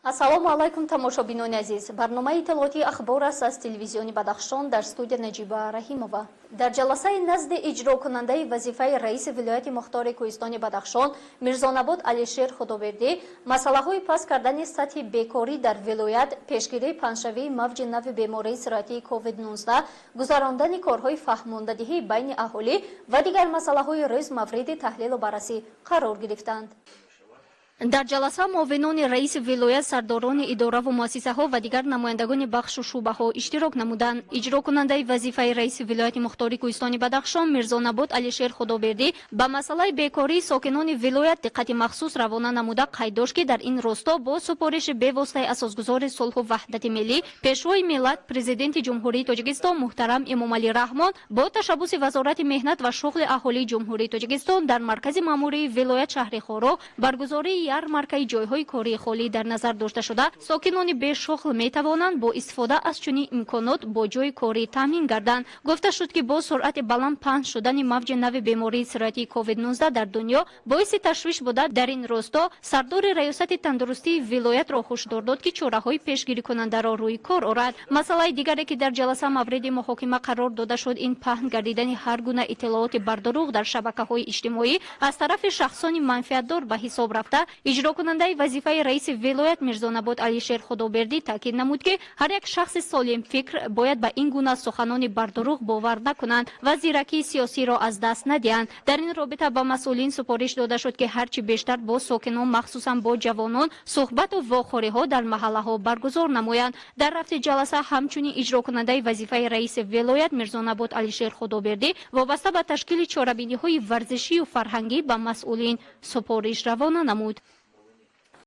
Ассалому алайкум, тамошобинони азиз. Барномаи иттилоотии «Ахбор» аст аз телевизиони Бадахшон, дар студия Наҷиба Раҳимова. Дар ҷаласаи назди иҷрокунандаи вазифаи раиси вилояти мухтори кӯҳистони Бадахшон Мирзонабод Алишер Худобердӣ масъалаҳои паст кардани сатҳи бекорӣ дар вилоят, пешгирии паҳншавии мавҷи нави бемории сироятии COVID-19, гузарондани корҳои фаҳмондадиҳӣ байни аҳолӣ ва дигар масъалаҳои рӯз мавриди таҳлилу баррасӣ қарор гирифтанд. Дар ҷаласа муовинони раиси вилоят, сардорони идораву муассисаҳо ва дигар намояндагони бахшу шӯъбаҳо иштирок намуданд. Иҷрокунандаи вазифаи раиси вилояти мухтори кӯҳистони Бадахшон Мирзонабод Алишер Худобердӣ ба масъалаи бекории сокинони вилоят диққати махсус равона намуда, қайд дошт, ки дар ин росто бо супориши бевоситаи асосгузори сулҳу ваҳдати миллӣ, Пешвои миллат, Президенти Ҷумҳурии Тоҷикистон муҳтарам Эмомалӣ Раҳмон, бо ташаббуси Вазорати меҳнат ва шуғли аҳолии Ҷумҳурии Тоҷикистон дар маркази маъмурии вилоят, шаҳри Хоруғ, баргузории ярмаркаи ҷойҳои кории холӣ дар назар дошта шуда, сокинони бешуғл метавонанд бо истифода аз чунин имконот бо ҷойи корӣ таъмин гарданд. Гуфта шуд, ки бо суръати баланд паҳн шудани мавҷи нави бемории сироятии COVID-19 дар дунё боиси ташвиш буда, дар ин росто сардори раёсати тандурустии вилоятро ҳушдор дод, ки чораҳои пешгирикунандаро рӯи кор орад. Масъалаи дигаре, ки дар ҷаласа мавриди муҳокима қарор дода шуд, ин паҳн гардидани ҳар гуна иттилооти бардурӯғ дар шабакаҳои иҷтимоӣ аз тарафи шахсони манфиатдор ба ҳисоб рафта, иҷрокунандаи вазифаи раиси вилоят Мирзонабод Алишер Худобердӣ таъкид намуд, ки ҳар як шахси солимфикр бояд ба ин гуна суханони бардурӯғ бовар накунанд ва зиракии сиёсиро аз даст надиҳанд. Дар ин робита ба масъулин супориш дода шуд, ки ҳарчи бештар бо сокинон, махсусан бо ҷавонон, суҳбату вохӯриҳо дар маҳаллаҳо баргузор намоянд. Дар рафти ҷаласа ҳамчунин иҷрокунандаи вазифаи раиси вилоят Мирзонабод Алишер Худобердӣ вобаста ба ташкили чорабиниҳои варзишию фарҳангӣ ба масъулин супориш равона намуд.